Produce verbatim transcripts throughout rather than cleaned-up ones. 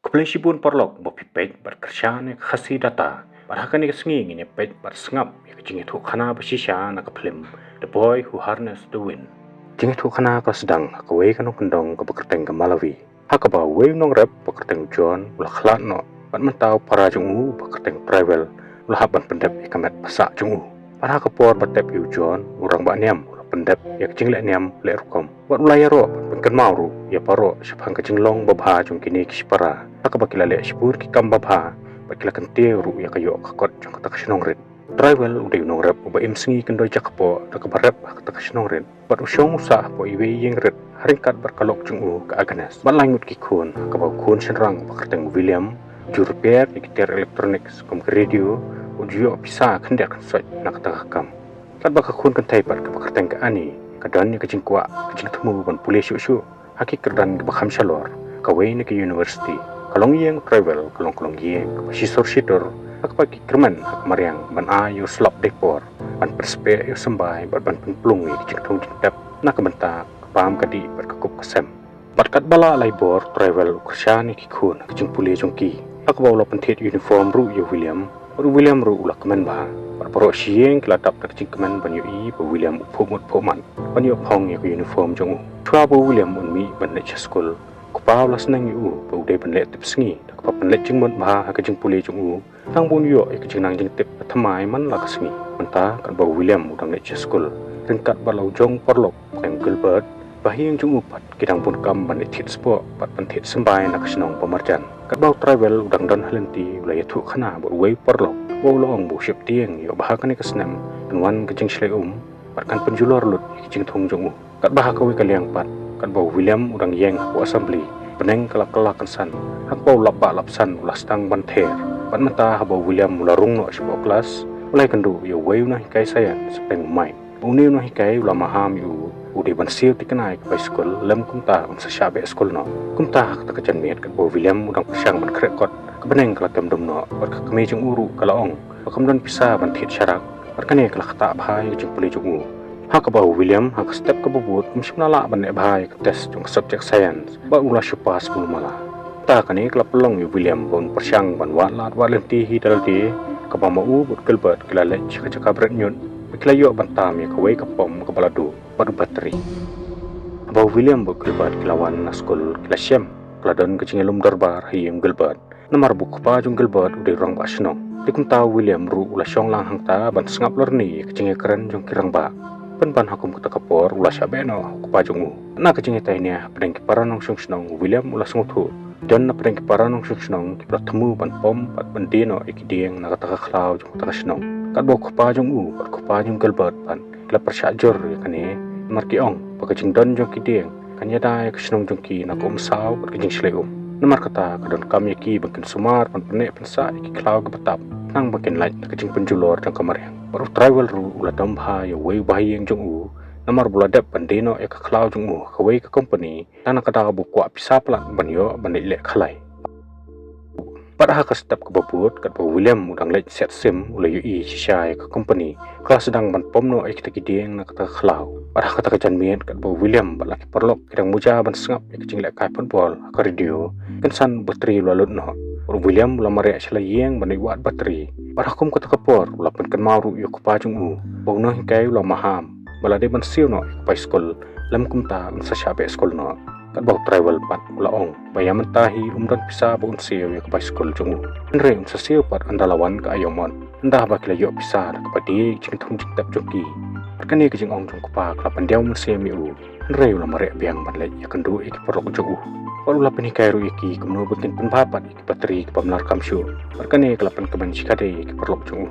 Khublei shibun paralok ba phi peit bad kyrshan ïa ka Khasi Data. Bad ha kane ka sngi ngin ïa peit bad sngap ïa ka jingïathuhkhana ba shisha na ka phlim The Boy Who Harnessed the Wind. Jingïathuhkhana ka la sdang ha kawei ka nongkyndong kaba kyrteng ka Malawi, ha kaba uwei u nongrep ba kyrteng u John u la khlad noh bad mynta u para jong u ba kyrteng u Trywell u la hap ban pyndep ïa ka met ba sah jong u. Bad ha ka por ba tep ïa u John, u rangbah niam u la pyndep ïa ka jingleh niam leh rukom bad u la ïaroh bad pynkynmaw ruh ïa baroh shaphang ka jinglong babha jong kine ki shipara, ha kaba ki la leh shibun ki kam babha bad ki la kyntiew ruh ïa ka ïoh ka kot jong kata ka shnong rit. Trywell u dei u nongrep uba im sngi kyndoi jakpoh da kaba rep ha kata ka shnong rit. Bad u shong u sah hapoh iwei i ïing rit ha ryngkat bad ka lok jong u ka Agnes bad lai ngut ki khun, ha kaba u khun shynrang uba kyrteng u William u ju repair ïa ki tiar electronics kum ka radio, u ju ïoh pisa khyndiat khynsoit na kata ka kam. Katba ka khun kynthei pat kaba kyrteng ka Annie ka don ïa ka jingkwah ka jingthmu ban pule shuh shuh ha ki kyrdan kiba kham shalor kawei na ka university. Ka longïing u Trywell ka long ka longïing kaba shisur shitur, ha kaba ki kyrmen ha ka mariang ban ai ïa u slap dei por, ban pynspeh ïa u symbai bad ban pynplung ïa ki jingthung jingtep na ka bynta ka bam ka dih bad ka kup ka sem. Bad katba lah lai bor, u Trywell u kyrshan ïa ki khun ha ka jingpule jong ki, ha kaba u la pynthied uniform ruh ïa u William. Bad u William ruh u la kmen bha bad baroh shi ïing ki la dap da ka jingkmen ban ïohi ba u William u phuh mut phuh mat ban ïoh phong ïa ka uniform jong u. Shuwa ba u William un mih ban leit sha skul, u kpa u la sneng ïa u ba u dei ban leh tipsngi da kaba pynleit jingmut bha ha ka jingpule jong u, tang ba un ïoh ïa ka jingnang jingtip ka thymmai man la ka sngi. Mynta katba u William u dang leit sha skul ryngkat bad la u jong u paralok ba kyrteng u Gilbert, ba ha ïing jong u pat ki dang bun kam ban leit thied spah bad ban thied symbai na ka shnong ba marjan. Katba u Trywell u dang don ha lynti u la ïathuhkhana bad uwei u paralok ba u la ong ba u sheptieng ïoh ba ha kane ka snem kan wan ka jingshlei um bad kan pynjulor lut ïa ka jingthung jong u. Katba ha kawei ka liang pat, katba u William u dang ïeng hapoh assembly, bneng ka la kylla kynsan, ha kaba u lap bah lap san u la sdang ban ther. Bad mynta haba u William u la rung noh shapoh klas, u la ïakynduh ïa uwei u nonghikai science, pdeng u Mike. Une u nonghikai u la maham ïa u, u dei ban siew thikna ïa ka bai skul, lym kumta un sa shah beh skul noh. Kumta ha kata ka janmiet katba u William u dang pyrshang ban khreh kot, ka bneng ka la kem dum noh bad ka kmie jong u ruh ka la ong ba kam don pisa ban thied sharak. Bad kane ka la ktah bha ïa ka jingpule jong u, ha kaba u William ha ka step kaba bud um shym la lah ban leh bha ïa ka test jong ka subject science bad u la shu pass bun mala. Te kane ka la pynlong ïa u William ba un pyrshang ban wad lad wad lynti hi da lade, kaba ma u bad u Gilbert ki la leit sha ka jaka bret ñiut ba ki la ïoh ban tam ïa kawei ka pom kaba la duh bad u batri. Haba u William bad u Gilbert ki la wan na skul ki la shem, ka la don ka jingïalum dorbar ha ïing u Gilbert. Namar ba u kpa jong u Gilbert u dei u rangbah shnong. Te kumta u William ruh u la shong lang hangta ban sngap lorni ïa ka jingïakren jong ki rangbah. Pynban ha kum kata ka por u la shah beh noh u kpa jong u. Na ka jingïatai ne hapdeng ki para nongshong shnong, u William u la sngewthuh, don na pdeng ki para nongshong shnong kiba la thmu ban pom bad ban die noh ïa ki dieng na kata ka khlaw jong kata ka shnong. Katba u kpa jong u bad u kpa jong u Gilbert pat ki la pyrshah jur ïa kane, namar ki ong ba ka jingdon jong ki dieng kan ïada ïa ka shnong jong ki na ka umsaw bad ka jingshlei um. Namar kata ka donkam ïa ki ba kin sumar ban pynneh pynsah ïa ki khlaw kiba tap, khnang ba kin lait na ka jingpynjulor jong ka mariang. Bad u Trywell ruh u la dom bha ïa uwei u bahaïing jong u, namar ba u la dep ban die noh ïa ka khlaw jong u ha kawei ka company, tang na ka daw ba u kwah pisa palat ban ïoh ban leit leh khalai. Bad ha ka step kaba bud, katba u William u dang leit siat sim, u la ïohi shisha ïa ka company ka la sdang ban pom noh ïa kita ki dieng na kata ka khlaw. Bad ha kata ka janmiet, katba u William bad la ki paralok ki dang muja ban sngap ïa ka jinglehkai football ha ka radio, kynsan u batri u la lut noh. Bad u William u la mareh sha la ïing ban leit wad batri. Bad ha kum kata ka por u la pynkynmaw ruh ïa u kpa jong u ba u nonghikai u la maham, ba la dei ban siew noh ïa ka bai skul, lym kumta un sa shah beh skul noh. Katba u Trywell pat u la ong ba ïa mynta hi um don pisa ba un siew ïa ka bai skul jong u, hynrei un sa siew pat ynda la wan ka aiom ot, ynda ba ki la ïoh pisa da kaba die ïa ka jingthung jingtep jong ki. Bad kane ka jingong jong u kpa ka la pyndiaw mynsiem ïa u, hynrei u la mareh biang ban leit ïakynduh ïa ki paralok jong u. Bad u la pynhikai ruh ïa ki kumno ba kin pynbha pat ïa ki batri kiba mlar kam shuh. Bad kane ka la pynkmen shikatdei ïa ki paralok jong u.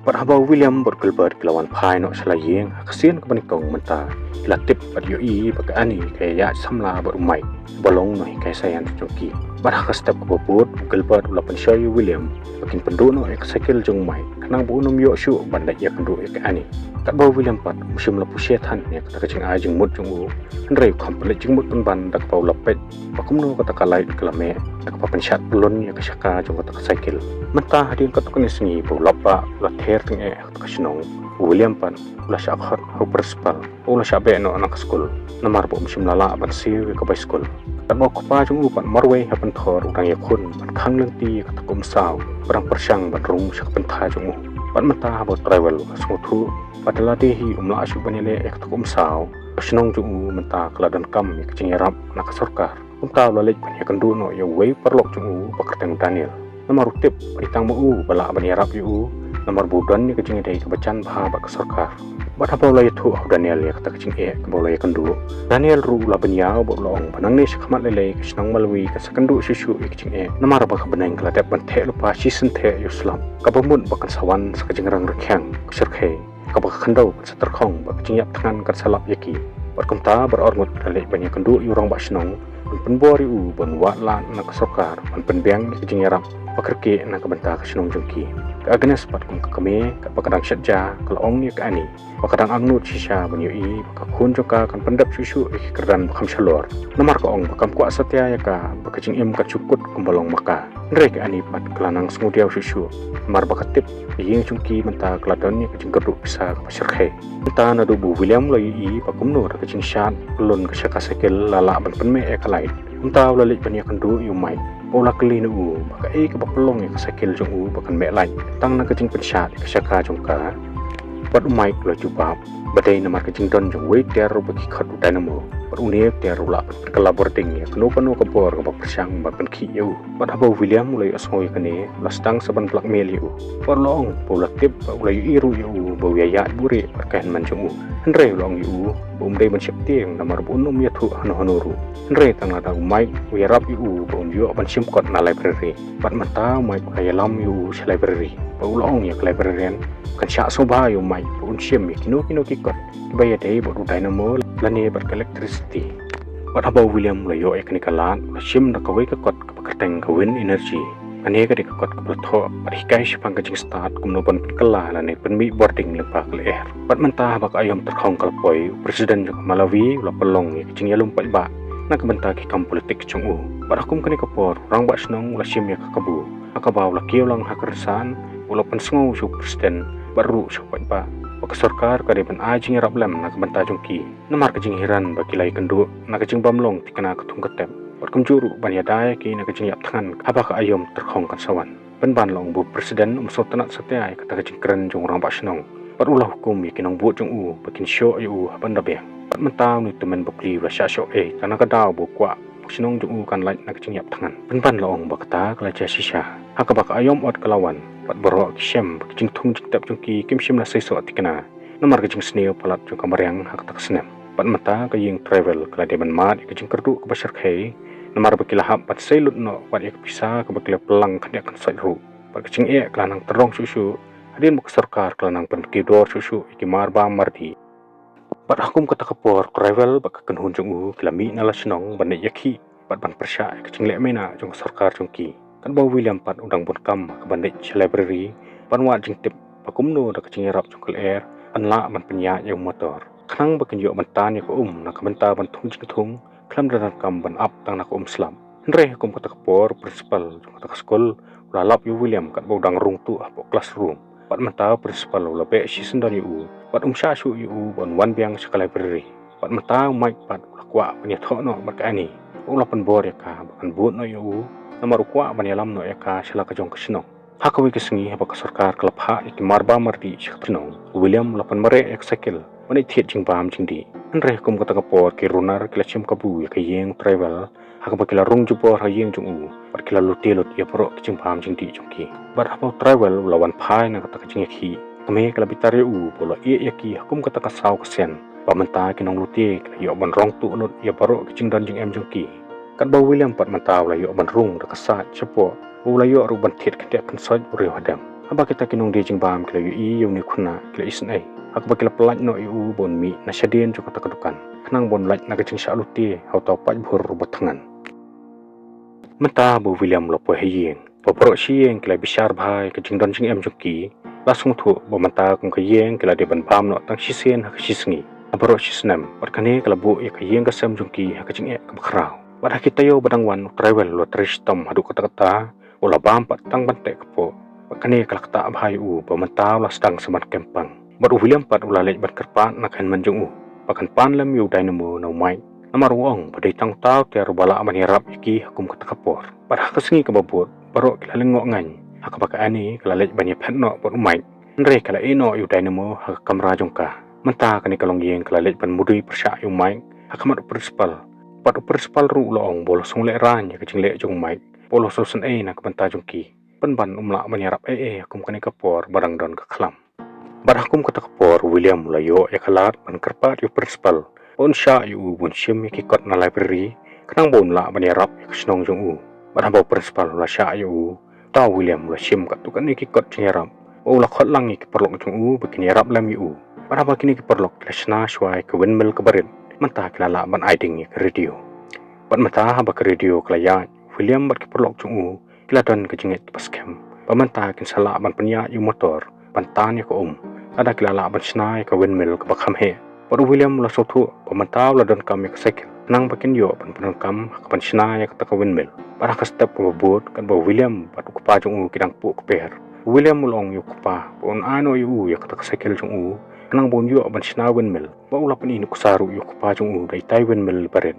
Bad haba u William bad u Gilbert ki la wan phai noh sha la ïing ha ka sien kaba nyngkong mynta, ki la tip bad ïohi ba ka Annie ka ïaid samla bad u Mike, uba long u nonghikai science jong ki. Bad ha ka step kaba bud, u Gilbert u la pynshoi ïa u William ba kin pynduh noh ïa ka cycle jong u Mike, khnang ba un ym ïoh shuh ban leit ïakynduh ïa ka Annie. Katba u William pat um shym la pyrshah than ïa kata ka jingai jingmut jong u, hynrei u kham pynleit jingmut pynban da kaba u la peit ba kumno kata ka lait ka la meh da kaba pynshad pyllun ïa ka shaka jong kata ka cycle. Mynta hadien katto katne sngi ba u lap ba u la ther tyngeh ha kata ka shnong, u William pat u la shah khot ha u principal ba u la shah beh noh na ka skul namar ba um shym la lah ban siew ïa ka bai skul. Katba u kpa jong u pat marwei ha pynthor u dang ïakhun ban khang lynti ïa kata ka umsaw ba dang pyrshang ban rung sha ka pynthor jong u. Pat mynta haba u Traiwel u la sngewthuh ba da lade hi um lah shuh ban ïaleh ïa kata ka umsaw, ka shnong jong u mynta ka la donkam ïa ka jingïarap na ka sorkar. Kumta u la leit ban ïakynduh noh ïa uwei u paralok jong u ba kyrteng u Daniel. Namar u tip ba dei tang ma u ba lah ban ïarap ïa u, namar ba u don ïa ka jingïadei kaba jan bha bad ka sorkar. Bad haba u la ïathuh ha u Daniel ïa kata ka jingeh kaba u la ïakynduh, Daniel ruh u la pynïaw bad u la ong ba nangne shakhmat lei lei ka shnong Malawi kan sa kynduh shuh shuh ïa ka jingeh, namar ba ka bneng ka la dep ban theh lypa shisien theh ïa u slap, kaba mut ba kan sa wan sa ka jingrang rkhiang ka shyrkhei, kaba ka khyndew kan sa tyrkhong bad ka jingïap thngan kan sa lap ïa ki. Bad kumta baroh arngut ki la leit ban ïakynduh ïa u rangbah shnong ban pynbor ïa u ban wad lad na ka sorkar ban pynbiang ïa ka jingïarap ba kyrkieh na ka bynta ka shnong jong ki. Ka Agnes pat kum ka kmie katba ka dang shet ja ka la ong ïa ka Annie ba ka dang angnud shisha ban ïohi ba ka khun jong ka kan pyndep shuh shuh ïa ki kyrdan ba kham shalor, namar ka ong ba kam kwah satia ïa ka ba ka jingim kan shu kut kumba long ma ka. Hynrei ka Annie pat ka la nang sngewdiaw shuh shuh namar ba ka tip ba ïing jong ki mynta ka la don ïa ka jingkyrduh pisa kaba shyrkhei. Mynta naduh ba u William u la ïohi ba kumno da ka jingshad pyllun ka shaka cycle la lah ban pynmeh ïa ka lait, mynta u la leit ban ïakynduh ïa u Mike bad u la kylli na u ba kaei kaba pynlong ïa ka cycle jong u ba kan meh lait tang na ka jingpynshad ïa ka shaka jong ka. Bad u Mike u la jubab ba dei namar ka jingdon jong uwei u tiar uba ki khot u dynamo, bad une u tiar u lah ban pynkylla bording ïa kano kano ka bor kaba pyrshang ban pynkhih ïa u. Bad haba u William u la ïohsngew ïa kane u la sdang sa ban blackmail ïa u. Bad u la ong ba u la tip bad u la ïohi ruh ïa u ba u ïaid buhrieh bad ka hynmen jong u. Hynrei u la ong ïa u ba um dei ban sheptieng namar ba un ym ïathuh hano hano ruh. Hynrei tang lada u Mike u ïarap ïa u ba un ïoh ban shim kot na library. Bad mynta u Mike u la ïalam ïa u sha library bad u la ong ïa ka librarian kan shah sngewbha ïa u Mike ba un shim ïa kino kino ki kot kiba ïadei bad u dynamo lane bad ka electricity. Bad haba u William u la ïoh ïa kane ka lad u la shim da kawei ka kot kaba kyrteng ka wind energy. Kane ka dei ka kot kaba la thoh bad hikai shaphang ka jingstad kumno ban pynkylla lane pynmih bording lyngba ka lyer. Bad mynta haba ka aïom tyrkhong ka la poi, u president jong ka Malawi u la pynlong ïa ka jingïalum paidbah na ka bynta ki kam politik jong u. Bad ha kum kane ka por u rangbah shnong u la shim ïa ka kabu ha kaba u la kiew lang ha ka rynsan, u la pynsngew sha u president bad ruh sha u paidbah ba ka sorkar ka dei ban ai jingïarap lem na ka bynta jong ki. Namar ka jinghiran ba ki la ïakynduh na ka jingbymlong thikna ka thung ka tep bad kumjuh ruh ban ïada ïa ki na ka jingïap thngan haba ka aïom tyrkhong kan sa wan. Pynban la ong ba u president um sngewtynnat satia ïa kata ka jingkren jong u rangbah shnong bad u la hukum ïa ki nongbud jong u ba kin shoh ïa u ha ban da biang. Bad mynta une u tymmen bapli u la shah shoh ei tang na ka daw ba u kwah ba ka shnong jong u kan lait na ka jingïap thngan. Pynban la ong ba kata ka la jia shisha ha kaba ka aïom ot ka la wan bad baroh ki shem ba ka jingthung jingtep jong ki kim shym la seisoh thikna namar ka jingsniew palat jong ka mariang ha kata ka snem. Bad mynta ka ïing Traiwel ka la dei ban mad ïa ka jingkyrduh kaba shyrkhei namar ba ki la hap ban sei lut noh wat ïa ka pisa kaba ki la pynlang khyndiat khynsoit ruh. Bad ka jingeh ka la nang tyrong shuh shuh hadien ba ka sorkar ka la nang pynkiew dor shuh shuh ïa ki mar bam mar dih. Bad ha kum kata ka por u Traiwel bad ka kynhun jong u ki la mih na la shnong ban leit ïakhih bad ban pyrshah ïa ka jingleh maïnah jong ka sorkar jong ki. Katba u William pat u dang bun kam ha kaban leit sha library ban wad jingtip ba kumno da ka jingïarap jong ka lyer yn lah ban pynïaid ïa u motor khnang ba kin ïoh ban tan ïa ka um na ka bynta ban thung jingthung khlem da donkam ban ap tang na ka um slap. Hynrei ha kum kata ka por u principal jong kata ka skul u la lap ïa u William katba u dang rung tuh hapoh classroom. Bad mynta u principal u la beh shisyndon ïa u bad um shah shuh ïa u ban wan biang sha ka library. Bad mynta u Mike pat u la kwah ban ïathoh noh bad ka Annie. U la pynbor ïa ka ba kan bud noh ïa u namar u kwah ban ïalam noh ïa ka sha la ka jong ka shnong. Ha kawei ka sngi haba ka sorkar ka la phah ïa ki mar bam mar dih sha ka shnong, u William u la pynmareh ïa ka cycle ban leit thied jingbam jingdih. Hynrei ha kum kata ka por ki runar ki la shim kabu ïa ka ïing u Traiwel ha kaba ki la rung jubor ha ïing jong u bad ki la lute lut ïa baroh ki jingbam jingdih jong ki. Bad haba u Traiwel u la wan phai na kata ka jingïakhih, ka kmie ka la bitar ïa u ba u la ïeh ïa ki ha kum kata ka saw ka sien ba mynta ki nonglute ki la ïoh ban rong tuh lut ïa baroh ki jingdon jingem jong ki. Katba u William pat mynta u la ïoh ban rung da ka sait shapoh ba u la ïoh ruh ban thied khyndiat khynsoit u riew hadem. Haba kita ki nongdie jingbam ki la ïohi ïa une u khynnah ki la isynei ha kaba ki la pyllait noh ïa u ba un mih na shadien jong kata ka dukan khnang ba un lait na ka jingshah lute ha uta u paidbah uba thngan. Mynta ba u William u la poi ha ïing ba baroh shi ïing ki la bishar bha ïa ka jingdon jingem jong ki, La sngewthuh ba mynta kum ka ïing ki la dei ban bam noh tang shisien ha ka shi sngi. Ha baroh shi snem, bad kane ka la buh ïa ka ïing ka sem jong ki ha ka jingeh kaba khraw. Bad ha ki taïew ba dang wan, u Traiwell u la trei shitom haduh katta katta, u la bam pat tang ban teh kpoh. Bad kane ka la ktah bha ïa u ba mynta u la sdang sa ban kem pang. Bad u William pat u la leit ban kyrpad na ka hynmen jong u ba kan pan lem ïa u Dynamo na u Mike. Namar u ong ba dei tang uta u ter uba lah ban ïarap ïa ki ha kum kata ka por. Bad ha ka sngi kaba bud, baroh ki la lyngngoh ngan ha kaba ka Annie ka la leit ban ïaphet noh bad u Mike. Hynrei ka la ïeh noh ïa u Dynamo ha ka kamra jong ka. Mynta kane ka longïing ka la leit ban mudui pyrshah ïa u Mike ha khmat u principal. Bad u principal ruh u la ong ba u la sngew lehraiñ ïa ka jingleh jong u Mike, ba u la sngewsynei na ka bynta jong ki. Pynban um lah ban ïarap ei ei ha kum kane ka por ba dang don ka khlam. Bad ha kum kata ka por u William u la ïoh ïa ka lad ban kyrpad ïa u principal ba un shah ïa u ban shim ïa ki kot na library, khnang ba un lah ban ïarap ïa ka shnong jong u. Bad haba u principal u la shah ïa u, uta u William u la shim katto katne ki kot jingïarap, ba u la khot lang ïa ki paralok jong u ba kin ïarap lem ïa u. Bad haba kine ki paralok ki la shna shuwa ïa ka windmill kaba rit, mynta ki la lah ban ai ding ïa ka radio. Bad mynta haba ka radio ka la ïaid, u William bad ki paralok jong u ki la don ka jingngeit kaba skhem ba mynta kin sa lah ban pynïaid ïa u motor ban tan ïa ka um, lada ki la lah ban shna ïa ka windmill kaba kham heh. Bad u William u la sngewthuh ba mynta u la donkam ïa ka cycle, khnang ba kin ïoh ban pyndonkam ha kaban shna ïa kata ka windmill. Bad ha ka step kaba bud, katba u William bad u kpa jong u ki dang puh kper, u William u la ong ïa u kpa ba un ai noh ïa u ïa kata ka cycle jong u, khnang ba un ïoh ban shna windmill. Bad u la pyni nuksa ruh ïa u kpa jong u da itai windmill ba rit.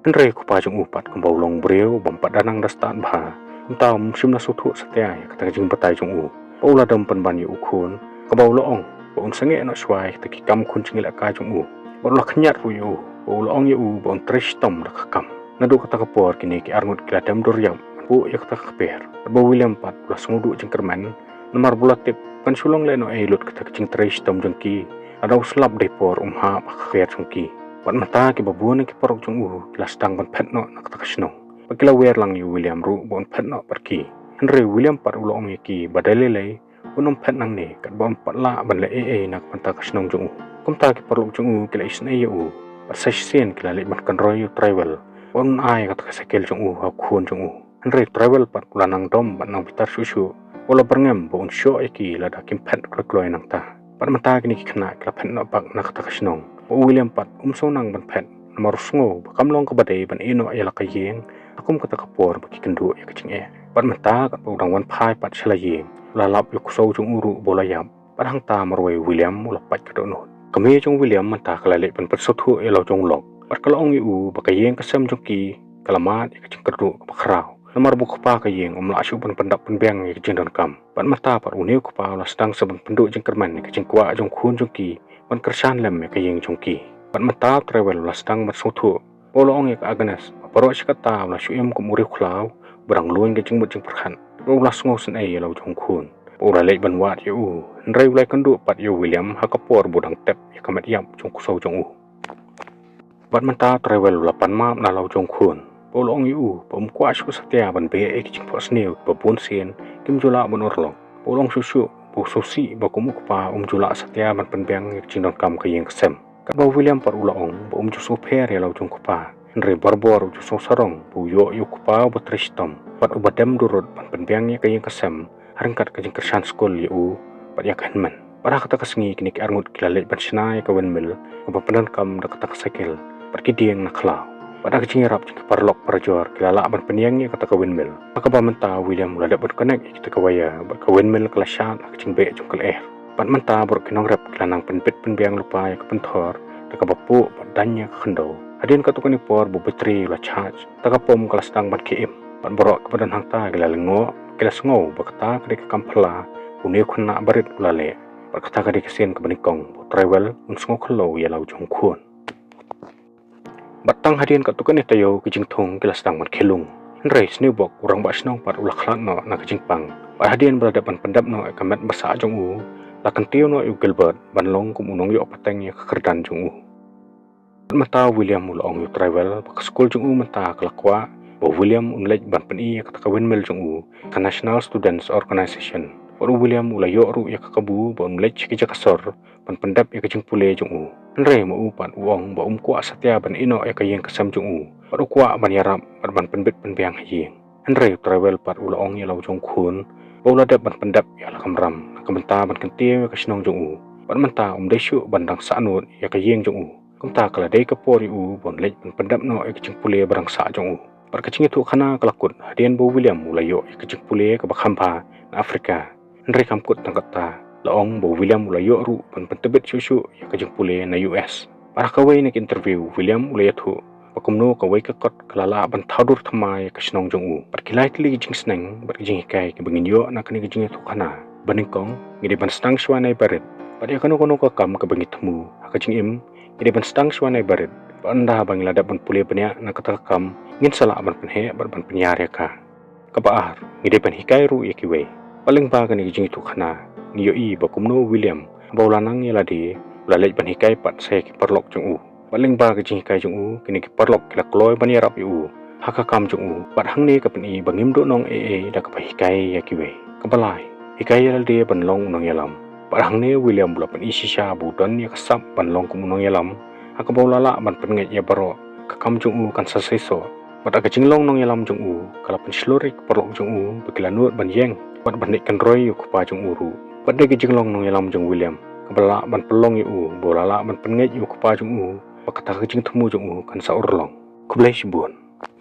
Hynrei u kpa jong u pat, kumba u long u briew bym pat da nang da stad bha, kumta um shym la sngewthuh satia ïa kata ka jingbatai jong u. Bad u la dom pynban ïa u khun, kaba u la ong ba un sangeh noh shuwa ïa kita ki kam khun jingïalehkai jong u. Bad u la khynñiat ruh ïa u, bad u la ong ïa u ba un trei shitom da ka kam. Naduh kata ka por kine ki arngut ki la dem dur ïap ban buh ïa kata ka kper. Bad u William pat u la sngewduh jingkyrmen, namar ba u la tip ba kan shu long lehnohei lut kata ka jingtrei shitom jong ki lada u slap dei por um hap ha ka kper jong ki. Bad mynta kiba bun na ki paralok jong u ki la sdang ban phet noh na kata ka shnong. Bad ki la wer lang ïa u William ruh ba un phet noh bad ki. Hynrei u William pat u la ong ïa ki ba dei lei lei un ym phet nangne, katba um pat lah ban leh ei ei na ka bynta ka shnong jong u. Kumta ki paralok jong u ki la isynei ïa u, bad sa shisien ki la leit ban kynroi ïa u Traiwell ba un ai kata ka cycle jong u ha u khun jong u. Hynrei u Traiwell pat u la nang dom bad nang bitar shuh shuh, u la byrngem ba un shoh ïa ki lada kim phet kloi kloi nangta. Bad mynta kine ki khynnah ki la phet noh bak na kata ka shnong. Bad u William pat um sngew nang ban phet, namar u sngew ba kam long kaba dei ban ïeh noh ïa la ka ïing ha kum kata ka por ba ki kynduh ïa ka jingeh. Bad mynta katba u dang wan phai pat sha la ïing, u la lap ïa u ksew jong u ruh ba u la ïap. Bad hangta marwei u William u la pait ka dohnud. Ka mei jong u William mynta ka la leit ban pynsngewthuh ïa la u jong u lok. Bad ka la ong ïa u ba ka ïing ka sem jong ki ka la mad ïa ka jingkyrduh kaba khraw, namar ba u kpa ka ïing um lah shuh ban pyndap pynbiang ïa ka jingdonkam. Bad mynta pat une u kpa u la sdang sa ban pynduh jingkyrmen ïa ka jingkwah jong u khun jong ki ban kyrshan lem ïa ka ïing jong ki. Bad mynta u Traiwell u la sdang ban sngewthuh, ba u la ong ïa ka Agnes ba baroh shi katta u la shu im kum u riewkhlaw ba dang luiñ ka jingmut jingpyrkhat. Bad u la sngewsynei ïa la u jong u khun, ba u la leit ban wad ïa u, hynrei u la ïakynduh pat ïa u William ha ka por ba u dang tep ïa ka met ïap jong u ksew jong u. Bad mynta u Traiwell u la pan map na la u jong u khun, ba u la ong ïa u ba um kwah shuh satia ban beh ïa ki jingphohsniew ba bun sien kim ju lah ban urlong. Ba u la ong shuh shuh ba u sngewsih ba kum u kpa um ju lah satia ban pynbiang ïa ka jingdonkam ka ïing ka sem. Katba u William pat u la ong ba um ju sngewpher ïa la u jong u kpa, hynrei barabor u ju sngewsarong ba u ïoh ïa u kpa uba trei shitom bad uba dem durut ban pynbiang ïa ka ïing ka sem, ha ryngkat ka jingkyrshan skul ïa u bad ïa ka hynmen. Bad ha kata ka sngi kine ki arngut ki la leit ban shna ïa ka windmill kaba pyndonkam da kata ka cycle bad ki dieng na khlaw. Bad da ka jingïarap jong ki paralok parajor ki la lah ban pynïeng ïa kata ka windmill. Ha kaba mynta u William u la dep ban connect ïa kita ki wire bad ka windmill ka la shad ha ka jingbeh jong ka lyer. Bad mynta baroh ki nongrep ki la nang pynbit pynbiang lypa ïa ka pynthor da kaba puh bad daiñ ïa ka khyndew. Hadien katto katne por ba u battery u la charge, kata ka pom ka la sdang ban khie im. Bad baroh kiba don hangta ki la lyngngoh, ki la sngew ba kata ka dei ka kam phylla ba une u khynnah barit u la leh. Bad kata ka dei ka sien kaba nyngkong ba u Traiwell un sngew khyllew ïa la u jong u khun. Bad tang hadien katto katne taïew ki jingthung ki la sdang ban khie lung. Hynrei sniewbok u rangbah shnong pat u la khlad noh na ka jingpang. Bad hadien ba la dep ban pyndep noh ïa ka met ba sah jong u, la kyntiew noh ïa u Gilbert ban long kum u nongïoh pateng ïa ka kyrdan jong u. Bad mynta u William u la ong ïa u Traiwell ba ka skul jong u mynta ka la kwah ba u William un leit ban pyni ïa kata ka windmill jong u ha ka National Students Organisation. Bad u William u la ïoh ruh ïa ka kabu ba un leit sha ki jaka sor ban pyndep ïa ka jingpule jong u. Hynrei ma u pat u ong ba um kwah satia ban ïeh noh ïa ka ïing ka sem jong u, bad u kwah ban ïarap bad ban pynbit pynbiang ha ïing. Hynrei u Traiwell pat u la ong ïa la u jong u khun ba u la dep ban pyndep ïa la kamram na ka bynta ban kyntiew ïa ka shnong jong u. Bad mynta um dei shuh ban dang sahnud ïa ka ïing jong u. Kumta ka la dei ka por ïa u ban leit ban pyndep noh ïa ka jingpule ba dang sah jong u. Bad ka jingïathuhkhana ka la kut hadien ba u William u la ïoh ïa ka jingpule kaba kham bha na Afrika. Hynrei kam kut tang katta, la ong ba u William u la ïoh ruh ban pyntbit shuh shuh ïa ka jingpule na U S. Bad ha kawei na ka interview u William u la ïathuh ba kumno kawei ka kot ka la lah ban thaw dur thymmai ïa ka shnong jong u. Bad ki lai tylli ki jingsneng bad ki jinghikai kiba ngin ïoh na kane ka jingïathuhkhana. Ba nyngkong, ngi dei ban sdang shuwa na i barit. Bad ïa kano kano ka kam kaba ngi thmu ha ka jingim, ngi dei ban sdang shuwa na i barit. Bad ynda ba ngi la dep ban pule bniah na kata ka kam, ngin sa lah ban pynheh bad ban pynïar ïa ka. Kaba ar, ngi dei ban hikai ruh ïa kiwei. Bad lyngba kane ka jingïathuhkhana, ngi ïohi ba kumno u William, haba u la nang ïa lade, u la leit ban hikai pat sa ïa ki paralok jong u. Bad lyngba ka jinghikai jong u, kine ki paralok ki la kloi ban ïarap ïa u ha ka kam jong u. Bad hangne ka pyni ba ngim duh nong ei ei da kaba hikai ïa kiwei. Kaba lai, hikai ïa lade ban long u nongïalam. Bad hangne u William u la pyni shisha ba u don ïa ka sap ban long kum u nongïalam. Ha kaba u la lah ban pynngeit ïa baroh, ka kam jong u kan sa seisoh. Bad ka jinglong nongïalam jong u ka la pynshlur ïa ki paralok jong u ba ki la nud ban ïeng bad ban leit kynroi ïa u kpa jong u ruh. Bad dei ka jinglong nongïalam jong u William kaba la lah ban pynlong ïa u ba u la lah ban pynngeit ïa u kpa jong u, ba kata ka jingthmu jong u kan sa urlong. Khublei shibun.